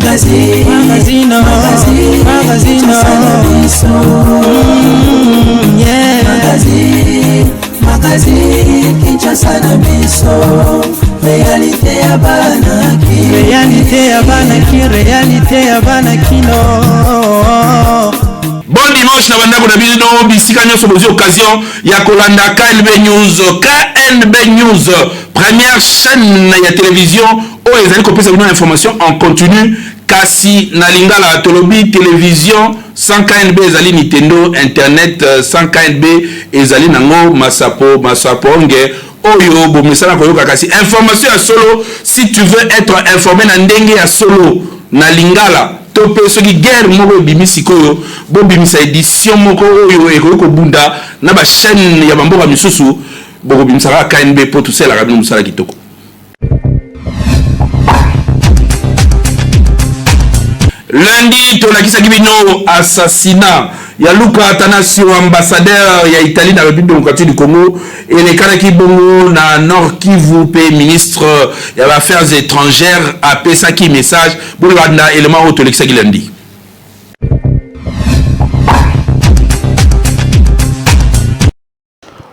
Magazine, Magazine, magazine, magazine, Kinshasa na biso. Yeah. Magazine, magazine, Kinshasa na biso. Réalité ya bana Kin. Réalité ya bana Kin, réalité ya bana Kino. Bon dimanche na bandako na bino bisika nyonso bozwi occasion ya kolanda KNB News. KNB News, première chaîne ya télévision oyo ezali kopesa bino information en continu, kasi na lingala tolobi télévision sans KNB ezali Nintendo, internet sans KNB ezali nango masapo masapo onge oyo bomesana koyoka. Kasi information ya solo, si tu veux être informé na ndenge ya solo na lingala, to mpe soki guerre moko ebimi sikoyo, bobimisa édition moko oyo ekoki kobunda na bachaîne ya bamboka misusu, bokobimisa kaka KNB mpo tosalelaka bino mosala kitoko. Lundi tolakisaki bino assassinat ya Luca Attanasio, ambassadeur ya Italie na République démocratique du Congo, elekanaki bongo na Nord Kivu, mpe ministre ya baaffaires étrangères apesaki message. Bolanda élément oyo tolekisaki lundi.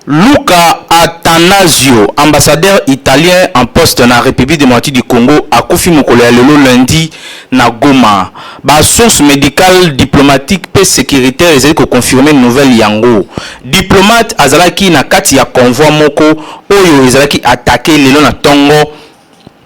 Luca Attanasio, ambassadeur italien en poste na République démocratique du Congo, akufi mokolo ya lelo lundi na Goma. Ba source médicale, diplomatique pe sécuritaire ezali koconfirmer nouvelle yango. Diplomate azalaki na kati ya convoi moko oyo ezalaki attaqué lelo na tongo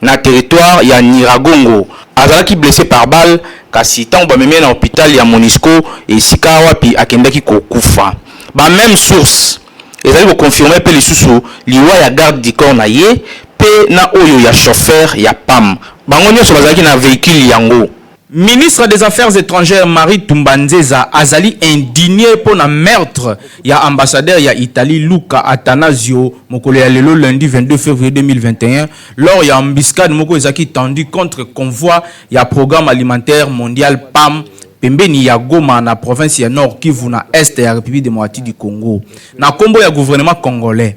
na territoire ya Nyiragongo. Azalaki blessé par balle, kasi ntango bamemi ye na hôpital ya MONUSCO esika wapi akendaki kokufa. Ba même source ezali koconfirmer mpe lisusu liwa ya garde du corps na ye mpe na oyo ya chauffeur ya PAM. Bango nyonso bazalaki na véhicule yango. Ministre des Affaires étrangères Marie Tumba Nzeza azali indigné mpo na meurtre ya ambassadeur ya Italie Luca Attanasio mokolo ya lelo lundi 22 février 2021 lors ya embuscade moko ezalaki tendu contre convoi ya Programme alimentaire mondial PAM pembeni ya Goma na province ya Nord Kivu na est ya République démocratique du Congo. Na kombo ya gouvernement congolais,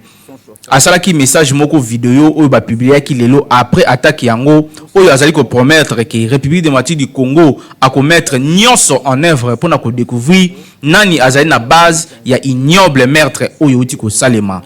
asalaki message moko video oyo bapubliaki lelo après attaque yango, oyo azali kopromettre ke République démocratique du Congo akomettre nyonso en œuvre mpona kodécouvrir nani azali na base ya ignoble meurtre oyo euti kosalema.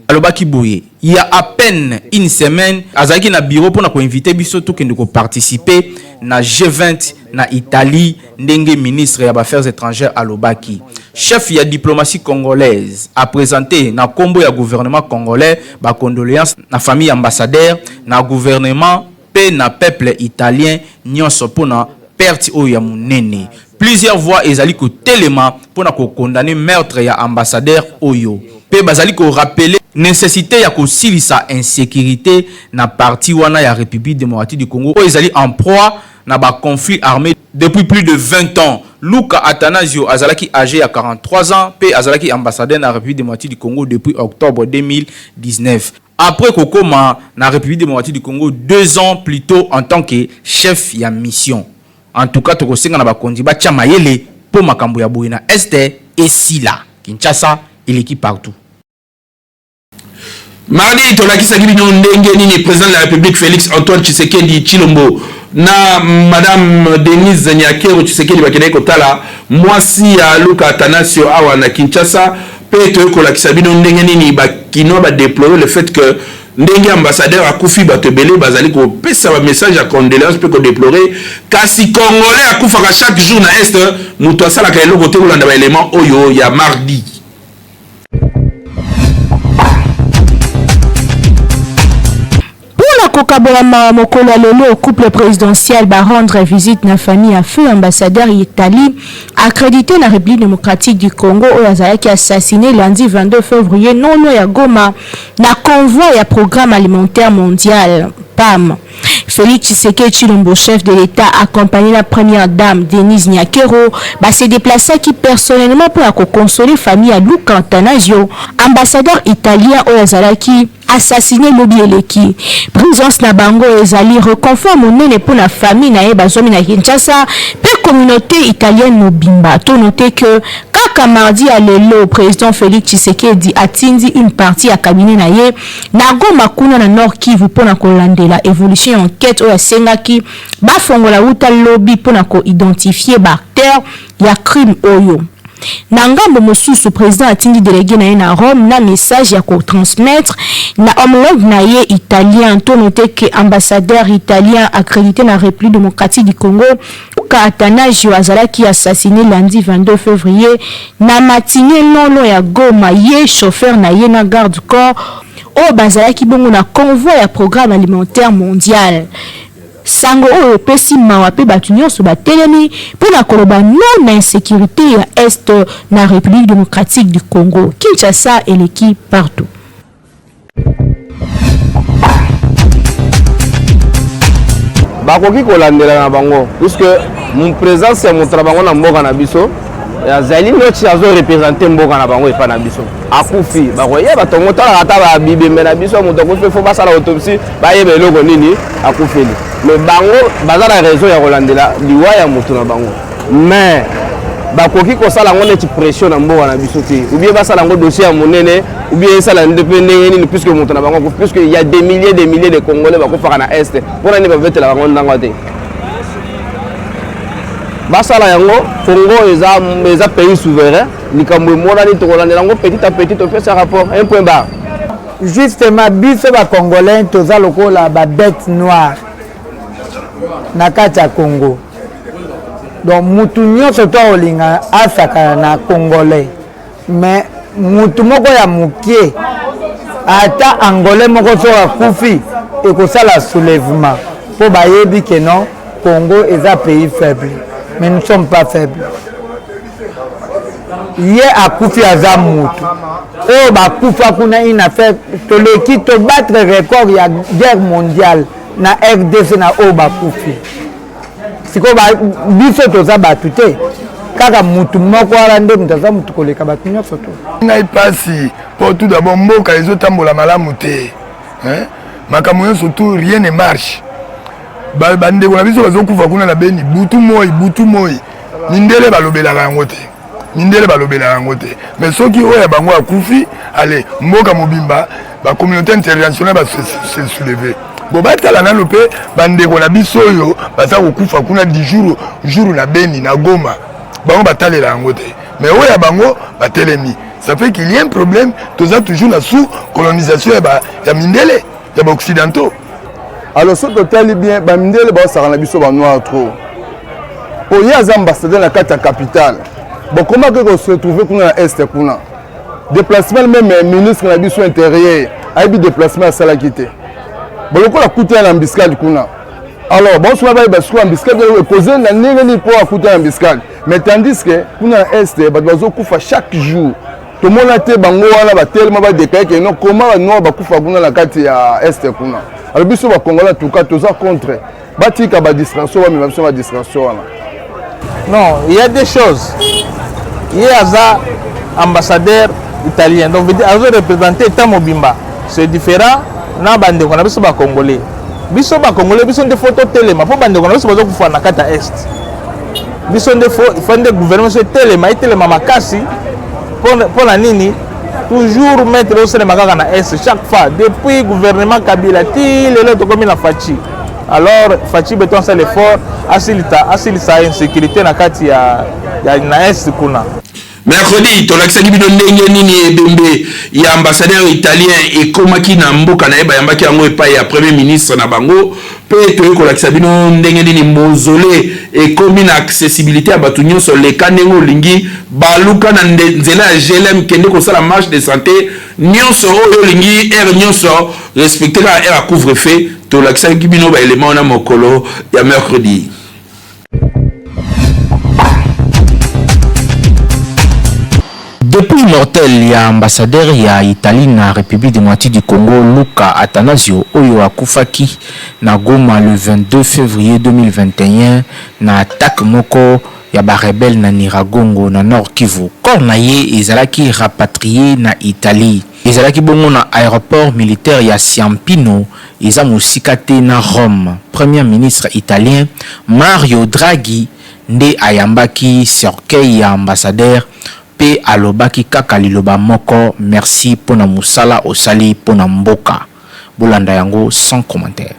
Alobaki boye: il y a à peine une semaine, azalaki na bureau mpona koinviter biso tokende koparticiper na G20 na Italie. Ndenge ministre ya baaffaires étrangères alobaki, chef ya diplomatie congolaise a présenté na nkombo ya gouvernement congolais bacondoléance na famille ambassadeur, na gouvernement mpe na peuple italien nyonso mpona perte oyo ya monene. Plusieurs voix ezali kotelema mpona kokondamner meurtre ya ambassadeur oyo, mpe bazali korappeler nécessité ya kosilisa insécurité na partie wana ya République démocratique du Congo oyo ezali en proie na baconflit armé depuis plus de 20 ans. Luca Attanasio azalaki âgé ya 43 ans mpe azalaki ambassadeur na République démocratique du Congo depuis octobre 2019, après kokoma na République démocratique du Congo 2 ans plus tôt en tant que chef ya mission. En tout cas, tokosenga na bakonzi batia mayele mpo makambo ya boye na Est esila. Kinshasa eleki partout. Mardi tolakisaki bino ndenge nini président de la République Félix Antoine Tshisekedi Tshilombo na madame Denise Nyakeru Tshisekedi bakendaki kotala mwasi ya Luca Attanasio awa na Kinshasa, mpe toyei kolakisa bino ndenge nini bakinois badéplorer le fait que ndenge ambassadeur akufi, bato ebele bazali kopesa bamessage ya condoléance mpe kodéplorer, kasi congolais akufaka chaque jour na Est, moto asalaka eloko te. Kolanda baélément oyo ya mardi. Mpona kokabola mawa, mokolo ya lelo couple présidentiel barendre visite na famille ya feu ambassadeur Italie accrédité na République démocratique du Congo oyo azalaki assassiné lundi 22 février nono ya Goma na convoi ya Programme alimentaire mondial PAM. Félix Tshisekedi Tshilombo, chef de l'État, accompagné la première dame Denise Nyakeru, ba se déplaçaki personnellement pour consoler famille ya Luca Attanasio, ambassadeur italien oyo azalaki assassiné lobi eleki. Présence na bango ezali réconfort monene mpo na famille na ye bazwami na Kinshasa mpe communauté italienne mobimba. Tonoter que kaka Kaka mardi ya lelo, president Felix Tshisekedi atindi une partie ya cabinet na ye na Goma kuna na Nord Kivu mpo na kolandela evolution ya enquete oyo asengaki bafongola wuta lobi mpo na ko identifier ba acteurs ya crime oyo. Na ngambo mosusu, president atindi delegue na ye na Rome na message ya ko transmettre na homologue na ye italien. To noter que ambassadeur italien accredite na Republique democratique du Congo, Luca Attanasio azalaki assassine lundi 22 fevrier na matinee non loin ya Goma, ye, chauffeur na ye na garde du corps oyo bazalaki bongo na convoi ya Programme alimentaire mondial. Sango oyo epesi mawa mpe bato nyonso batelemi mpo na koloba non na insecurite ya Est na Republique democratique du Congo. Kinshasa eleki partout. Bakoki kolandela na bango puisque présence ya moto na bango na mboka na biso azali noti azo représente mboka na bango epai na biso akufi bakoyeba tongo talaka ata babibembe na biso moto akufi fo basala autopsie bayeba eloko nini akufeli mais bango baza na raison ya kolandela liwa ya moto na bango mais bakoki kosala yango neti pression na mboka na biso te ou bien basala yango dossier ya monene ou bien esala nde mpe ndenge nini puisque moto na bango akufi puisque ya des milliers des milliers de congolais bakufaka na est mpo na nini babetela bango ndango te basala yango congo eza, eza pays souverain likambo emonani tokolandela yango petit à petit topesa rapport un point barre. Justement biso ba congolais toza lokola ba bete noire na kati ya Congo. Donc mutu nyonso to akolinga asakana na congolais mais mutu moko ya mokie ata angolais moko soki akufi ekosala soulèvement mpo bayebi ke non Congo eza pays faible mais nous sommes pas faibles. Ye akufi aza mutu oyo bakufa kuna une affaire toleki to battre record ya guerre mondiale na rdc na oyo bakufi sikoyo biso toza bato te kaka mutu moko wana nde mutu aza mutu koleka bato nyonso to ngai mpasi mpo tout d'abord mboka ezotambola malamu te hein? Makambo nyonso tout rien ne marche. Bandeko na biso bazokufa kuna na Beni butu moi butu moi, mindele balobelaka yango te, mindele balobelaka yango te. Mais soki oyo ya bango akufi, ale mboka mobimba bacommunauté internationale base soulever. Bo batala nano mpe bandeko na biso oyo baza kokufa kuna du jour jour na Beni na Goma, bango batalela yango te, mais oyo ya bango batelemi. Ça fait qu'il y a un problème, toza toujours na sous colonisation ya ba ya mindele ya ba occidentaux. Alors soki totali bien bamindele baosaka na biso banoir trop po ye aza ambassadeur na kati ya capitale bokomaki kose retrouve kuna na este kuna déplacement meme ministre na biso intérieur ayebi déplacement asalaki te bolokola akutana na embuscade kuna. Alors baosoma bayeba sikoyo embuscade ekoze na ndenge nini mpo akutana na embuscade, mais tandis que kuna na este bato bazokufa chaque jour. Tomona te bango wana batelema badekaye ke non koma banoir bakufa kuna na kati ya este kuna. Alors biso bacongolais en tout cas toza contre, batika badistraction, bamema biso badistraction wana. Non, il y a des choses. Ye aza ambassadeur italien, donc veut dire azo représenter état mobimba. C'est différent na bandeko na biso ba congolais. Biso ba congolais biso nde faut totelema mpo bandeko na biso bazokufa na kati ya est. Biso nde faut nde gouvernement so etelema etelema makasi mpo na nini toujours mettre osalema kaka na est chaque fois depuis gouvernement Kabila ti lelo tokomi na Fatshi. Alors Fatshi Beton asala effort asilisa asilisa insécurité na kati ya, ya na est kuna. Mercredi tolakisaki bino ndenge nini ebembe ya ambassadeur italien ekomaki na mboka na ye, bayambaki yango epai ya premier ministre na bango, mpe toyei kolakisa bino ndenge nini mausolée ekomi na accessibilité ya bato nyonso. Leka ndenge olingi, baluka na nzela ya GLM, kende kosala marche de santé nyonso oyo olingi, heure nyonso, respecte kaka heure ya couvre-feu. Tolakisaki bino baelema wana mokolo ya mercredi. Depuis mortel ya ambassadeur ya Italie na Republique democratique du Congo Luca Attanasio oyo akufaki na Goma le 22 fevrier 2021 na attaque moko ya ba rebelles na Nyiragongo na Nord-Kivu, corps na ye ezalaki rapatrier na Italie. Ezalaki bongo na aeroport militaire ya Ciampino, eza mosika te na Rome. Premier ministre italien Mario Draghi nde ayambaki cercueil ya ambassadeur. pe alobaki kaka liloba moko merci pona musala osali pona mboka. Bolanda yango sans commentaire.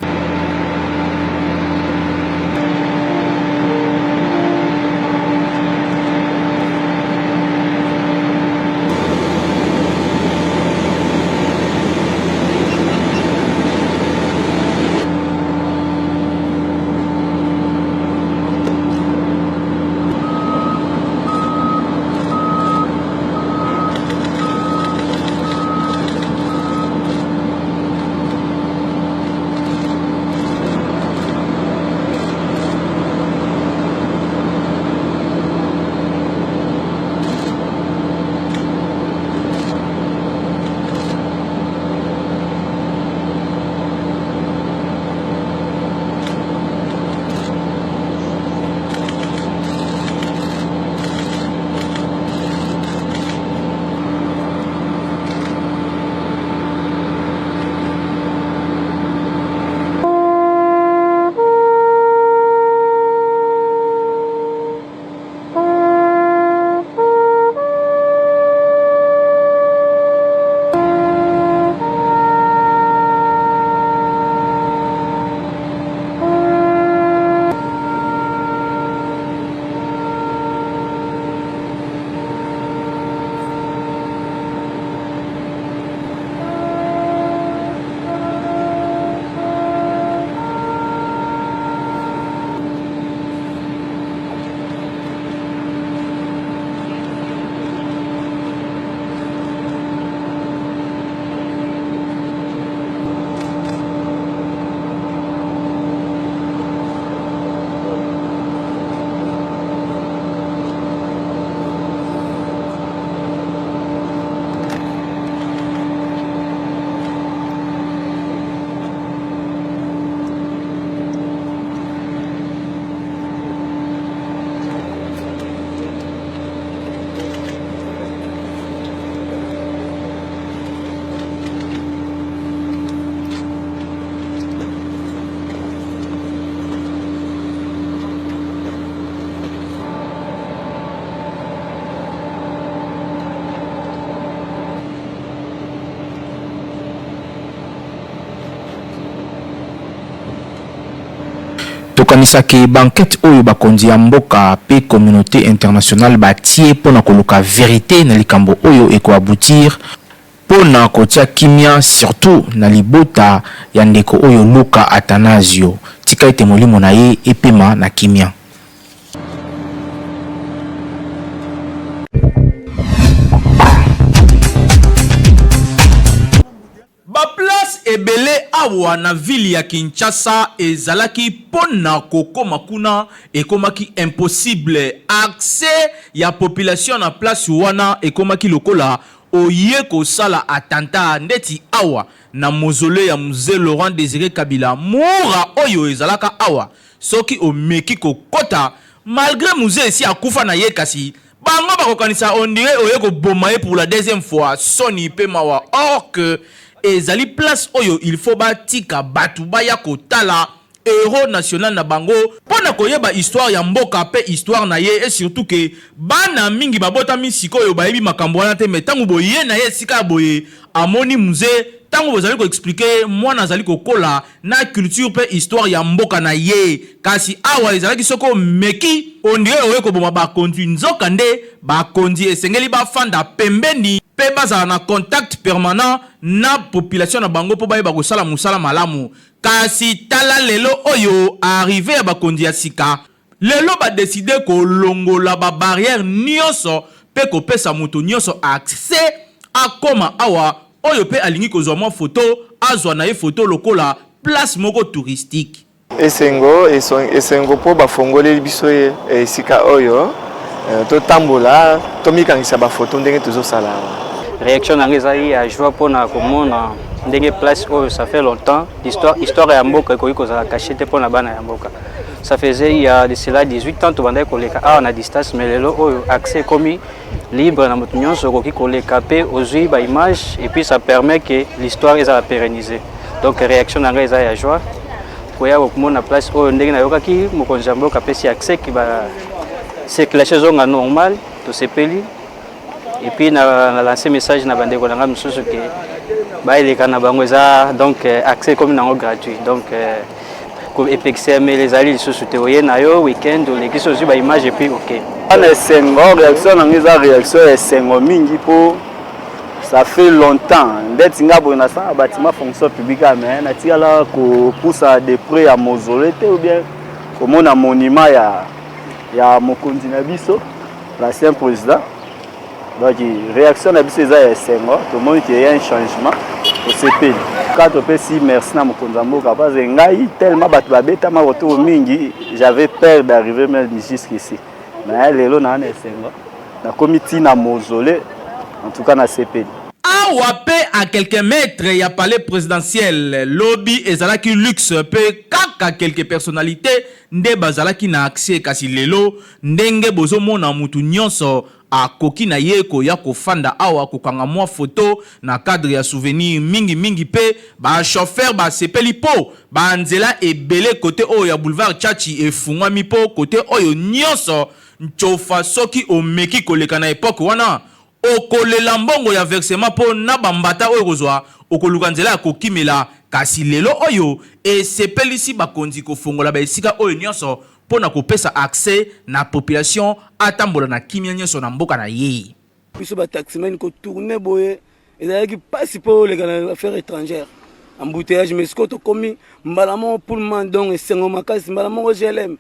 Tokanisa ke ba enquetes oyo bakonzi ya mboka pe communaute internationale batie mpo na koluka verite na likambo oyo eko aboutir mpo na kotia kimia surtout na libota ya ndeko oyo Luka Athanasio. Tika ete molimo na ye epema na kimia. Ba place ebele awa na ville ya Kinshasa ezalaki pona kokoma kuna ekomaki impossible, accès ya population na place wana ekomaki lokola oye kosala attentat ndeti awa na mausolee ya Mzee Laurent Desire Kabila mura oyo ezalaka awa soki omeki kokota malgre Mzee esi akufa na ye kasi Bango bakokanisa on dirait oye koboma ye pour la deuxième fois, soni pe mawa or que ezali place oyo il faut batika batu baya kotala heros national na bango pona koyeba histoire ya mboka pe histoire na ye et surtout que bana mingi babotami sikoyo bayebi makambo wana te mais tango boye na ye esika ya boye amoni mzee tango bozali ko expliquer ye mwana azali kokola na culture pe histoire ya mboka na ye kasi awa ezalaki soki omeki on dirait oye koboma bakonzi nzoka nde bakonzi esengeli bafanda pembeni pe bazala na contact permanent na population na bango po bayeba kosala mosala malamu kasi tala lelo oyo arrivee ya bakonzi ya sika Lelo ba decider ko longola ba barrières nionso pe ko pesa moto nionso accès akoma awa, oyo pe alingi kozua mwa photo azua na ye photo lokola place moko touristique. Esengo esengo mpo bafongoleli biso esika oyo totambola tomikangisa bafoto ndenge tozosala awa. Reaction na ngai ezali ya joie mpo na komona ndenge place oyo ça fait longtemps l'histoire histoire ya mboka ekoki kozala cache te mpo na bana ya mboka. Ça faisait il y a de cela 18 ans tobandaki koleka awa na distance mais lelo oyo accès ekomi libre na moto nyonso okoki koleka mpe ozwi ba image et puis ça permet que l'histoire ezala pérennisée. Donc réaction na ngai eza ya joie koya komona place oyo ndenge nayokaki mokonzi ya mboka apesi accès ki ba circulation ezonga normal tosepeli. Et puis na, na lancer message na bandeko na ngai mosusu ke baeleka na bango eza donc euh, accès ekomi nango gratuit donc euh, epekisami ezali lisusu te oye na yo week-end olekisi ozwi baimage epuis ok wana esengo réaction na ngai eza réaction ya esengo mingi mpo ça fait longtemps ndeti nga boye nasala bâtiment fonction publique ya mais natikala kopusa de près ya mausolée te ou bien komona monument ya, ya mokonzi na biso l'ancien président donc réaction na biso eza ya esengo tomoni ke ya un changement tosepeli ka topesi merci na mokonzi ya mboka parce que ngai tellement bato babetama retour mingi j'avais peur d'arriver même jusqu'ici mais lelo naa na esengo nakomi ti na mausolée en tout cas nasepeli Awa pe à quelques mètres ya palais presidentiel lobi ezalaki luxe pe kaka quelques personnalites nde bazalaki na accès kasi lelo ndenge bozo mona mutu nionso akoki na ye koya kofanda awa kokanga mwa photo na cadre ya souvenir mingi mingi pe ba chauffeurs basepeli po ba nzela ebele cote oyo ya boulevard Tshatshi efungwami po cote oyo nionso ntshofa soki omeki koleka na epoque wana okolela mbongo ya versement po na ba mbata oyo okozwa okoluka nzela ya kokimela kasi lelo oyo esepelisi bakonzi kofongola ba esika oyo nionso mpo na kopesa accès na population atambola na kimia nionso na mboka na ye. Biso ba taximen ko tourner boye ezalaki pasi po oleka na affaire étrangère embouteillage mais sikoyo tokomi mbala moko pullman donc esengo makasi mbala moko glm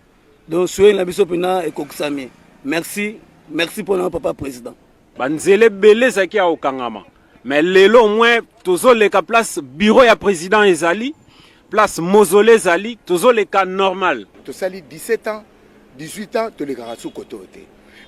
donc souhait na biso mpena ekokisami merci merci mpona papa président banzela ebele ezalaki ya kokangama mais lelo au moins tozoleka place bureau ya président ezali place mausolée ezali tozoleka normal tosali 17 ans 18 ans tolekaka su kote oyo te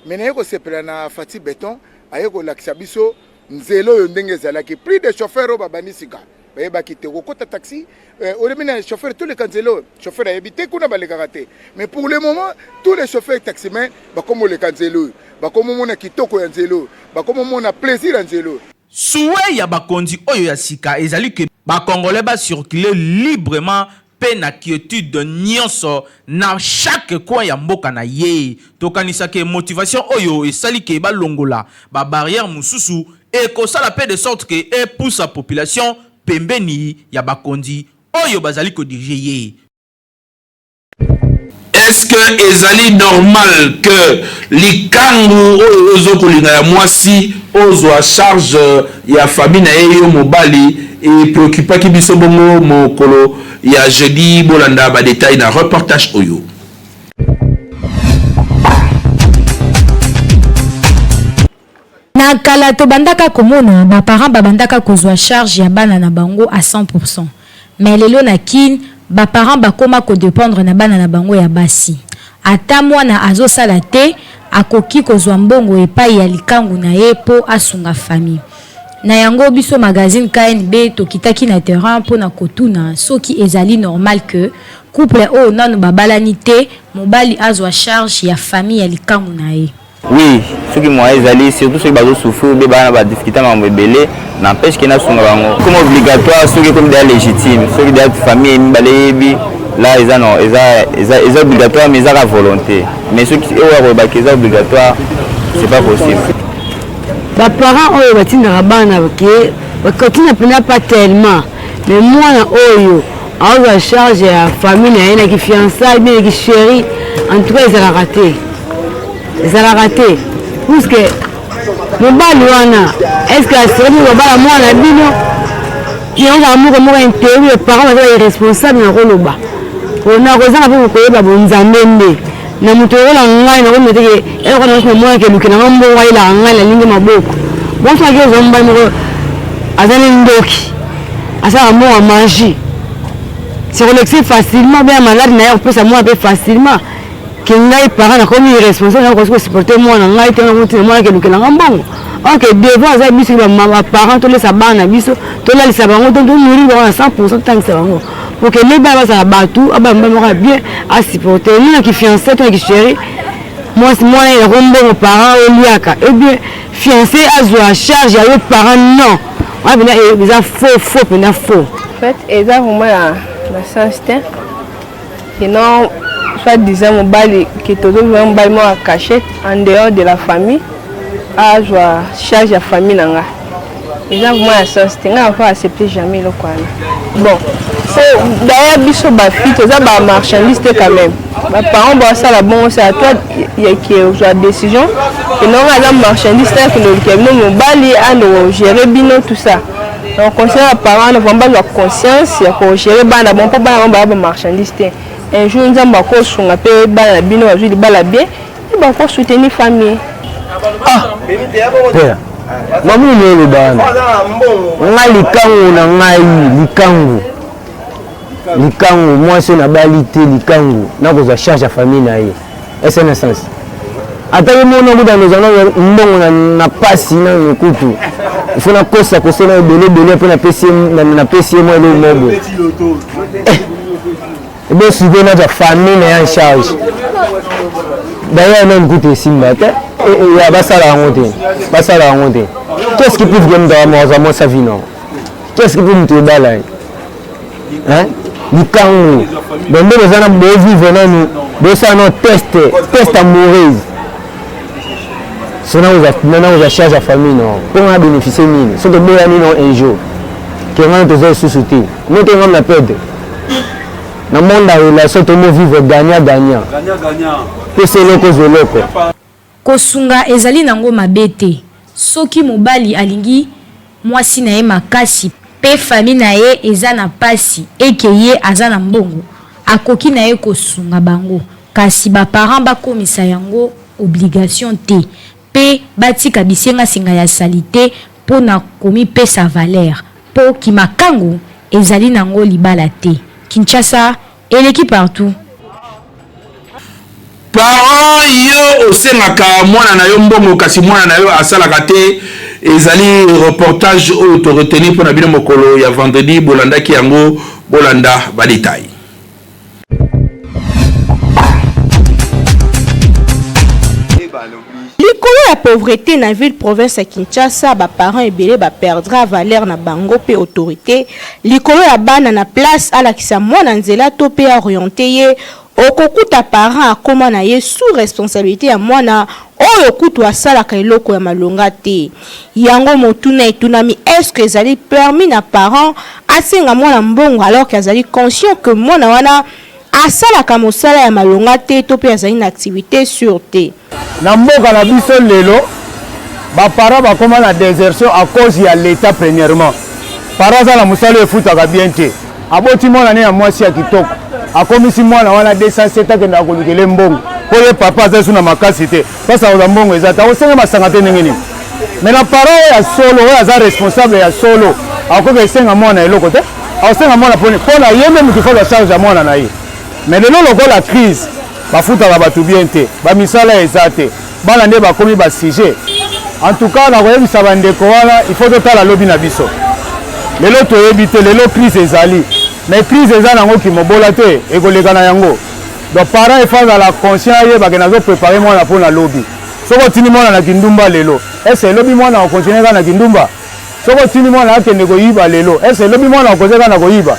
me naye kosepela na fati beton aye kolakisa biso nzela oyo ndenge ezalaki plus de chauffeur oyo babandi sika bayebaki te okokota taxi eh, olobi na chauffeur toleka nzela oyo chauffeur ayebi te kuna balekaka te mais pour le moment tous les chauffeurs taximen bakoma oleka nzela oyo bakoma omona kitoko ya nzela oyo bakoma omona plaisir ya nzela oyo Souhait ya bakonzi oyo ya sika ezali que ba congolais ba circuler librement pe na quietude nionso na chaque coin ya mboka na ye. Tokanisa que motivation oyo esali que balongola ba barrières mosusu ekosala pe de sorte que epusa population pembeni ya bakonzi oyo bazali ko diriger ye. Est-ce que ezali normal que likangu oyo ozo kolinga ya mwasi ozwa charge ya famille na ye yo mobali e preoccupaki biso bongo mokolo ya jeudi bolanda ba details na reportage oyo. Na kala tobandaka komona ba parents babandaka kozua charge ya bana na bango à 100 pourcent mais lelo na kin ba parents bakoma ko dependre na bana na bango ya basi ata mwana azosala te akoki kozua mbongo epayi ya likangu na ye po asunga famille na yango biso magazine KNB tokitaki na terrain pona kotuna soki ezali normal que couple oyo nanu babalani te mobali azua charge ya famille ya likangu na ye. Oui, soki moyen ezali surtout soki bazo souffrir be bana ba difficulté makambo ebele n'empêche ke nasunga bango comme obligatoire soki ekomi deja légitime soki deja famille mibale eyebi là eza non eza eza eza obligatoire mais eza ka volonté mais soki oyo akolobaki eza obligatoire c'est pas possible ba parents oyo batindaka bana ke bakotinda mpena pas tellement mais mwana oyo aozwa charge ya famille na ye na kifiançai bien na kichéri en tout cas ezalaka te ezalaka te puiske mobali wana estce asiraki kobala mwana bino yango kaka moko moko interi parent baza ba irresponsable na koloba pona kozanga mpe koyeba bonzambe nde na moto lokola ngai nakomona teke eloko na na mwana keluke nanga mbongo ayelaka ngai nalingi maboko bonso ake ozwa mobali moko aza ne ndoki asalaka mbongo ya magie sekolekise facilement be ya malade na ye akopesa mwana mpe facilement ke ngai parent nakomi irresponsable nakoki kosupporte mwana ngai te nakotina mwana kelukela nga mbongo ok devoir aza biso baparent tolesa bana na biso tolalisa bango to tonourrir bango na 100 pourcent totangisa bango pour que les bana bazala bato abala mobali moko ya bien asupporte ni na kifiance to na kichéri mwasi mwana ye nako mbongo parent oliaka e bien fiance azwa charge ya yo parent non wana mpenza eza faux faux mpenza faux En fait, eza vraiment na, na sens te sinon soit disant mobali ke tozozwa mobali moko ya cachette en dehors de la famille. azwa charge ya famille na nga eza vraiment ya sens te ngai nako accepte jamais eloko wana bon po d'ailleurs biso bafille toza ba marchandise te quand même baparent basala bongo c'est à toi yake ozwa décision enonga aza marchandise te akende oluka bino mobali ando gérer bino tout ça donc conseil ya parent wana vraiment bazwa conscience ya kogérer bana bon mpo bana bango baya ba marchandise te un jour nzambe akosunga mpe bana na bino bazwi libala bien mpe bakosoutenir famille ah père mamuni oloba wana nga likangu na ngai likangu likangu mwasi oyo nabali te likangu nakozwa charge ya famille na ye ese na sens ata ye mona kuta nozwa nano mbongo na pasi nano kutu ifo nakosa kosena ebele ebele mpo napesi ye mwa eloko moko eh, ebo sikoyo nazwa famille na ye en charge d'ailleurs nani kutu esimba te eh, eh, basala yango te basala yango te qu'est ce qui prouve que moto azwa mwasi avino qu'est ce qui prouve moto ebala ye hein likangu donc nde boza na bovivre nanu bosala no test test amoureuse so nakozwa charge ya famille no mpo nga bénéficie nini so toboyani no un jour ke ngana toza lisusu te mo te ngam na perdre na monde ya relation tomo vivre gagnant gagnant pesa eloko ozwa eloko Kosunga ezali nango mabe te soki mobali alingi mwasi na ye makasi pe famille na ye eza na pasi et que ye aza na mbongo akoki na ye kosunga bango kasi ba parents bakomisa yango obligation te pe batika bisenga senga ya salite pona komipesa valeur po kimakangu ezali nango libala te Kinshasa eleki partout. Parent yo osengaka mwana na yo mbongo kasi mwana na yo asalaka te ezali reportage oyo to retenir mpo na bino mokolo ya vendredi bolandaki yango bolanda ba details. Likolo ya pauvrete na ville province ya Kinshasa, ba parents ebele ba perdra valeur na bango pe autorite likolo ya bana na place alakisa mwana nzela to pe a orienter ye, okokuta parent akoma na ye sous responsabilite ya mwana oyo kutu asalaka eloko ya malonga te. Yango motuna etunami est-ce que ezali permis na parent asenga mwana mbongo alors que azali conscient que mwana wana Asalaka mosala ya malonga te to mpe azali na activite sure te. Na mboka na biso lelo ba parents bakoma na desertion à cause ya l'etat premièrement parent aza na mosala oyo efutaka bien te aboti mwana ne ya mwasi ya kitoko akomisi mwana wana 207 akendaka kolukele mbongo mpo ye papa aza lisusu na makasi te mpasi akozwa mbongo eza te akosenga masanga te ndenge nini mais na parent oyo ya solo oyo aza responsable ya solo akoki esenga mwana eloko te akosenga mwana poni mpo na ye nde moto fazwa charge ya mwana na ye mais lelo lokola crise bafutaka bato bien te bamisala eza te bana nde bakomi basujet en tout cas nakoyebisa bandeko wana il faut totala lobi na biso lelo toyebi te lelo crise ezali mais crise eza nango kimobola te ekoleka na yango donc parent efo azala conscient ayebake nazo prépare mwana mpo na lobi soki otindi mwana na kindumba lelo ese elobi mwana akokontinue kaka na kindumba Soki otindi mwana akende koyiba lelo, est-ce lobi mwana akoze kaka na koyiba?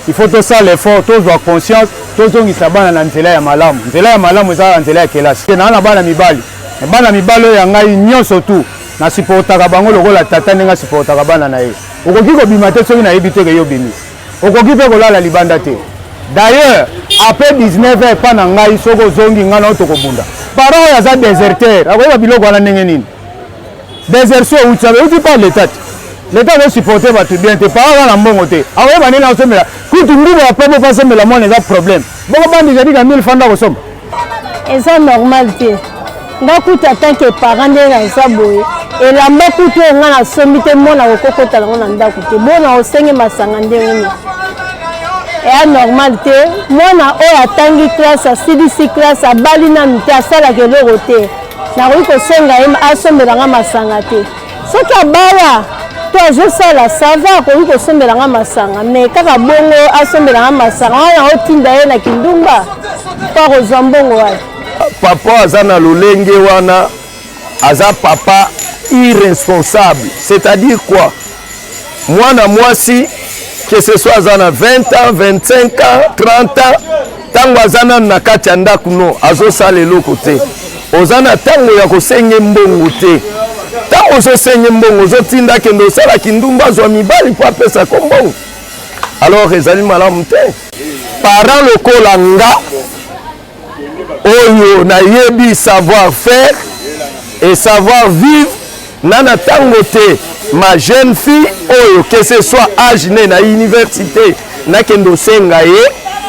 Il faut tosala effort, tozwa conscience, tozongisa bana na nzela ya malamu. Nzela ya malamu eza kaka nzela ya kelasi. Naa na bana mibali, bana mibali oyo ya ngai nyonso tu na supportaka bango lokola tata ndenge asupportaka bana na ye. Okoki kobima te soki nayebi te ke yo obimi. Okoki mpe kolala libanda te. D'ailleurs, après 19 heures epa na ngai soki ozongi ngai na yo tokobunda. Parent oyo aza deserteur, akoyeba biloko wana ndenge nini? Desertion euti wapi? Euti pa l'etat te. L'etat azo supporter bato bien te, parent aza na mbongo te. Akoyeba ndenge akosombela kutu nguba ya pembe mpo asombela mwana eza problème. Boko bandi jadi ka 1000 fanda kosomba. Eza normal te. Nga kutu en tant que parent ndenge naza boye elamba kutu oyo nga nasombi te mwana akokokota nango na ndako te bona osenge masanga ndenge nini eya normal te mwana oyo atangi classe asilisi classe abali nanu te asalaka eloko te nakoki kosenga ye asombela nga masanga te soki abala to azosala sava akoki kosombela nga masanga me kaka bongo asombela nga masanga wana otinda ye na kindumba mpo akozwa mbongo wapi papa aza na lolenge wana aza papa irresponsable c'est-à-dire quoi mwana mwasi que ce soit aza na 20 ans 25 ans 30 ans ntango aza nanu na kati ya ndako no azosala eloko te oza na ntango ya kosenge mbongo te. Ntango ozosenge mbongo, ozotinda akende osala kindumba, azwa mibali mpo apesako mbongo, alors ezali malamu te. Parent lokola nga oyo nayebi savoir faire et savoir vivre na na ntango te ma jeune fille oyo que ce soit age ne na université nakende osenga ye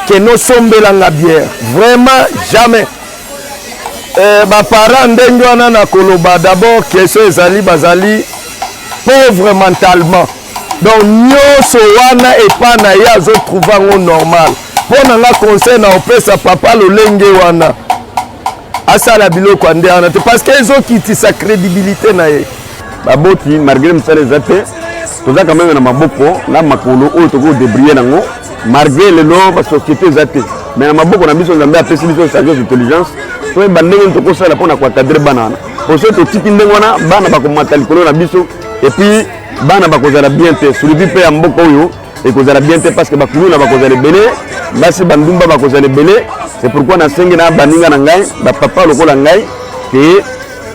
ke nosombela nga bière, vraiment jamais. Eh, baparent ndenge wana na koloba d'abord question ezali bazali pauvre mentalement, donc nyonso wana epa na ye azotrouve yango normal. Mpo na nga, conseil na opesa papa lolenge wana, asala biloko ya nde wana te, parce que ezokitisa crédibilité na ye. Baboti, malgré mosala eza te, toza quand même na maboko na makolo oyo tokoki kodébrouiller nango. Malgré lelo basociété eza te, mais na maboko na biso, Nzambe apesi biso sagesse, intelligence, toyeba ndenge nini tokosala mpona koencadrer bana wana. Po soki totiki ndenge wana, bana bakomata likolo na biso et puis bana bakozala bien te. Survie mpe ya mboka oyo ekozala bien te, parce que bakuluna bakozala ebele, basi bandumba bakozala ebele. C'est pourquoi nasengi na baninga na ngai, bapapa lokola ngai, ke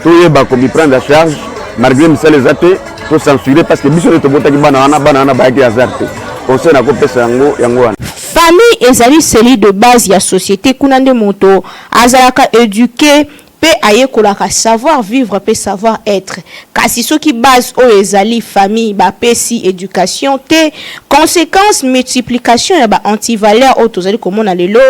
toyeba komiprendre en charge. Malgré misala eza te, tocensurer, parce que biso nde tobotaki bana wana. Bana wana bayaki hasard te. Conseil nakopesa yango, yango wana. Famille ezali cellule de base ya société. Kuna nde moto azalaka éduqué mpe ayekolaka savoir vivre mpe savoir être. Kasi soki base oyo ezali famille bapesi éducation te, conséquence, multiplication ya ba-antivaleur oyo tozali komona lelo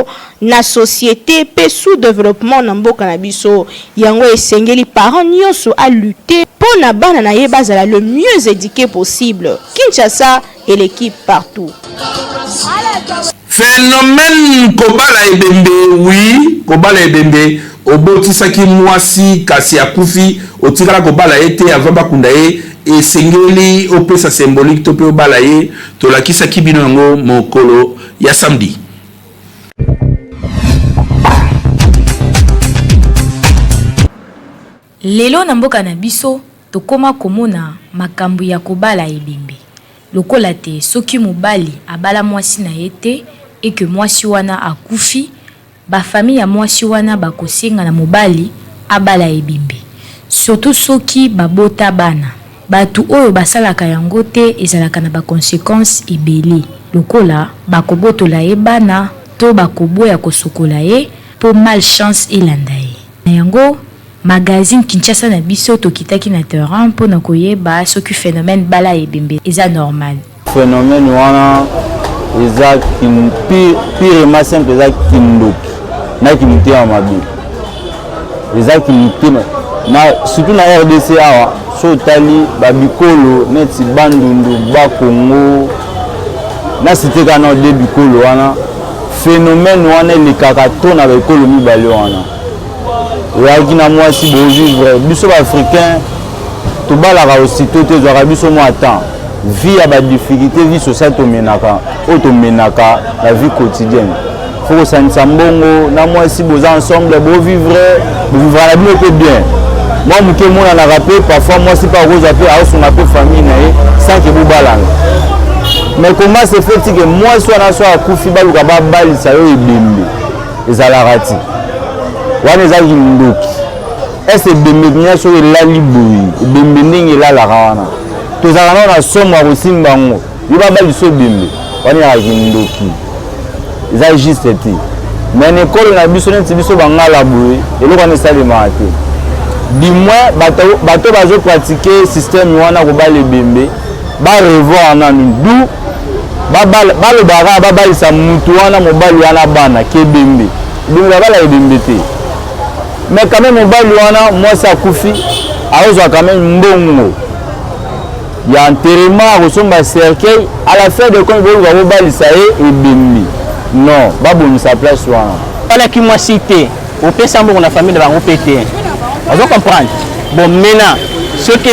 na société mpe sous développement na mboka na biso. Yango esengeli parent nyonso alutte mpo na bana na ye bazala le mieux éduqué possible. Kinshasa eleki partout. Phénomène kobala ebembe, oui, kobala ebembe. Obotisaki mwasi kasi akufi, otikala kobala ye te. Avant bakunda ye, esengeli opesa symbolique to mpe obala ye. Tolakisaki bino yango mokolo ya samedi. Lelo na mboka na biso tokoma komona makambo ya kobala ebembe. Lokola te soki mobali abala mwasi na ye te et que mwasi wana akufi, ba famille ya mwasi wana bakosenga na mobali abala ebembe. Surtout soki babota bana. Batu oyo basalaka yango te ezalaka na ba consequences ebele lokola bakobotola ye bana to bakoboya kosokola ye po malchance elanda ye. Na yango, magazine Kinshasa na biso tokitaki na terrain mpo na koyeba soki phenomène bala ebembe eza normal. Phenomène wana eza purement simple, eza kindoki na kimotema mabe, eza kimotema na surtout na RDC awa. So otali babikolo neti Bandundu, Bakongo, na cité kaka na de bikolo wana, phénomène wana elekaka to na baekolo mibale wana. Oyaki na mwasi, bovivre. Biso baafricain tobalaka aussitôt te, ezwaka biso mwa temps, vie ya badifficulté, vie sociale tomenaka, oyo tomenaka la vie quotidienne. Faut kosangisa mbongo na mwasi, boza ensemble, bovivre, bovivra na bino mpe bien. Mwa moke emonanaka mpe parfois mwasi mpe akozwa mpe aosunga mpe famille na ye sans ke bobalana. Mais comment se fait-il que mwasi wana so akufi, baluka babalisa yo ebembe? Ezalaka ti wana eza kindoki. Ese ebembe mpenza soki elali boye, ebembe ndenge elalaka wana, tozalaka nao na somo ya kosimba yango. Yo babalisa ebembe wana, ezalaka kindoki, eza juste te. Mais na ekolo na biso neti biso bangala boye, eloko wana esalemaka te. Du moins bato bazopratike système wana kobala ebembe, barevoir nanu du balobaka babalisa mutu wana, mobali wana bana ke ebembe. Ebembe babala ebembe te. Mais quand même mobali wana, mwasi akufi, akozwa quand même mbongo ya enterrement, akosomba cercueil. À la fin de compte, boluka bobalisa ye ebembe. Non, babongisa place wana. Obalaki mwasi te, opesa mbongo na famille na bango mpe te, ozo comprendre? Bon, maintenant soki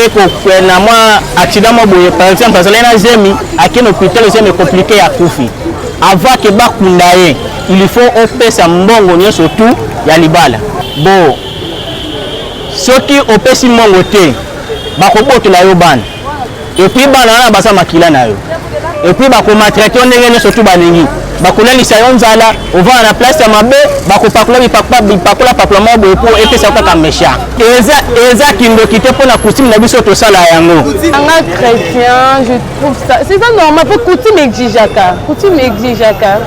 na mwa accident mwa boye, par exemple azalaki na zemi, ake na hôpital, zemi compliqué, akufi, avant ke bakunda ye, il faut opesa mbongo nyonso tu ya libala. Bon, soki opesi mbongo te, bakobotola yo bana, et puis bana wana baza makila na yo. Et puis bakomaltraite yo ndenge nyonso tu balingi. Bakolalisa yo nzala, ovanda na place ya mabe, bakopakola bipakola pakola moko boye mpo epesa yo kaka méchant. Eza eza kindoki te mpo na coutume na biso tosala yango. Nga chrétien, je trouve ça c'est ça normal mpo coutume exigeaka, coutume exigeaka.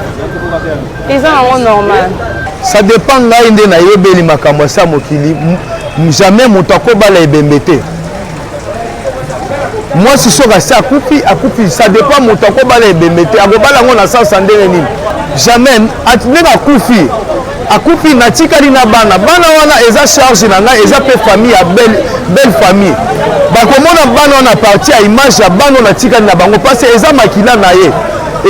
Eza yango normal. Ça dépend ngai nde nayebeli makambo ya sa mokili jamais moto akobala ebembe te. Mwasi soki asi akufi akufi, ça dépend moto akobala ebembe te, akobala yango na sens ya ndenge nini? Jamais ndenge akufi akufi, natikali na bana, bana wana eza charge na ngai, eza mpe famille ya belle, belle famille bakomona bana wana parti ya image ya bana oyo natikali na bango, parce eza makila na ye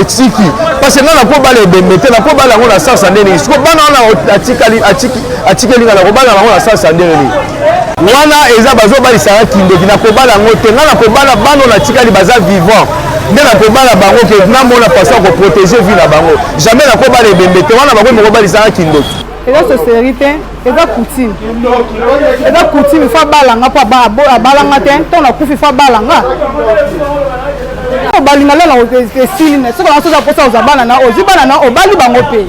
etiki, parce ngai nakobala ebembe te, nakobala yango na sens ya ndenge nini? Siko bana wana atikali atikeli ngai, nakobala yango na sens ya ndenge nini? Wana eza bazobalisaka kindoki, nakobala yango te. Ngai nakobala bana oyo natikali baza vivant nde nakobala bango, ke namona façon ya koprotege vie na bango. Jamais nakobala ebembe te, wana bakomi kobalisaka kindoki. Eza sorcellerie te, eza coutume, eza coutume. Fo abalanga mpo abalanga te, ntango nakufi fo abalanga. Obalinga lelo esili, soki bango soki aposa ozwa bana na ozwi bana na obali bango mpe.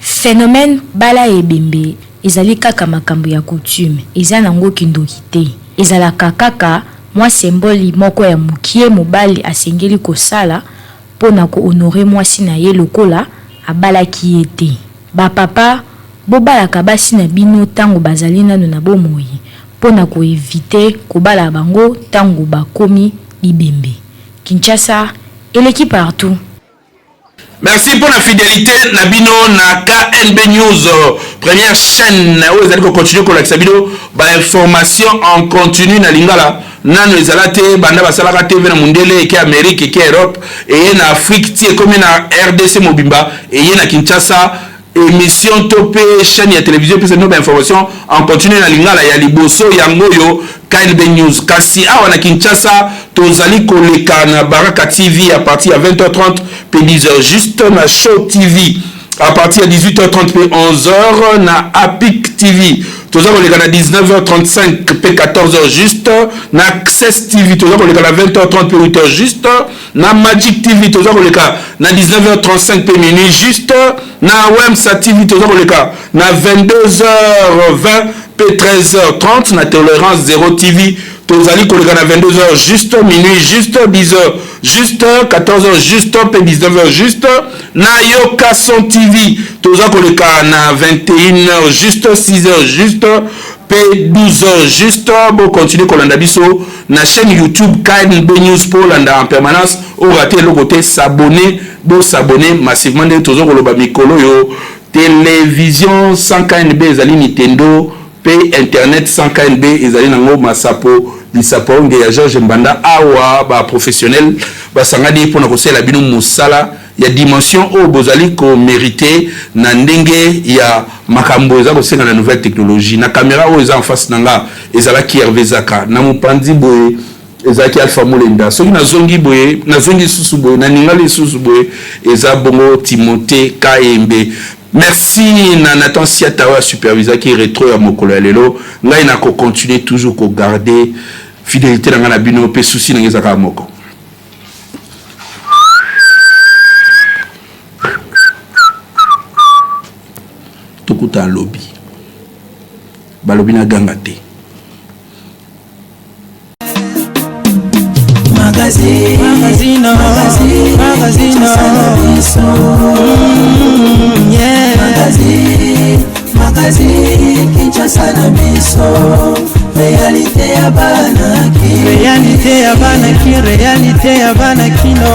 Phenomène bala ebembe ezali kaka makambo ya coutume, eza nango kindoki te. Ezalaka kaka mwa symbole moko ya mukie mobali asengeli kosala po na ko honorer mwasi na ye lokola abalaki ye te. Ba papa, bobalaka basi na bino tango bazali nanu na bomoi po na ko eviter kobala bango tango bakomi bibembe. Kinshasa eleki partout. Merci pour la fidélité na bino na KNB News, première chaîne oyo ezali ko continuer kolakisa bino ba information en continu na lingala. Nano ezala te banda basalaka TV na mundele, eke Amérique, eke Europe, eye na Afrique ti ekomi na RDC mobimba, eye na Kinshasa. Emission to pe chaîne ya télévision epesa bino ba information en continu na lingala ya liboso yango oyo KNB News. Kasi awa na Kinshasa tozali koleka na Baraka TV à partir ya 20h30 pe 10h juste, na Show TV à partir ya 18h30 pe 11h, na Apic TV toza koleka na 19h35 pe 14h juste, na Access TV toza koleka na 20h30 pe 8h juste, na Magic TV toza koleka na 19h35 pe minuit juste, na Wemsa TV toza koleka na 22h20 pe 13h30, na Tolerance 0 TV tozali koleka na 22h juste, minuit juste, 10h juste, 14h juste pe 19h juste, na Yoka Son TV toza koleka na 21h juste, 6h juste pe 12h juste. Bo continuer kolanda biso na chaîne YouTube KNB News po olanda en permanence, orater eloko te. S'abonner, bo s'abonner massivement ndenge tozo koloba mikolo oyo. Télévision sans KNB ezali Nintendo, pe internet sans KNB ezali nango masapo lisapo onge ya Georges Mbanda. Awa ba professionnel basangani pona kosalela bino mosala ya dimension oyo bozali ko meriter na ndenge ya makambo eza kosenga na nouvelle technologie. Na camera oyo eza en face na nga ezalaki Herve Zaka, na mopanzi boye ezalaki Alpha Mulenda, soki nazongi boye, nazongi lisusu boye, naningali lisusu boye, eza bongo Timothée Kayembe. Merci na Nathan Siata oyo asupervisaki retro ya mokolo ya lelo. Ngai na ko continuer toujours ko garder fidelité na ngai na bino, pe souci na ngai eza kaka moko. Tokutana lobi. Balobi na ganga te. Magazine, magazine, magazine, magazine, yeah. Magazine, magazine, Kinshasa na biso. Réalité ya bana ki. Réalité ya bana ki, réalité ya bana kino.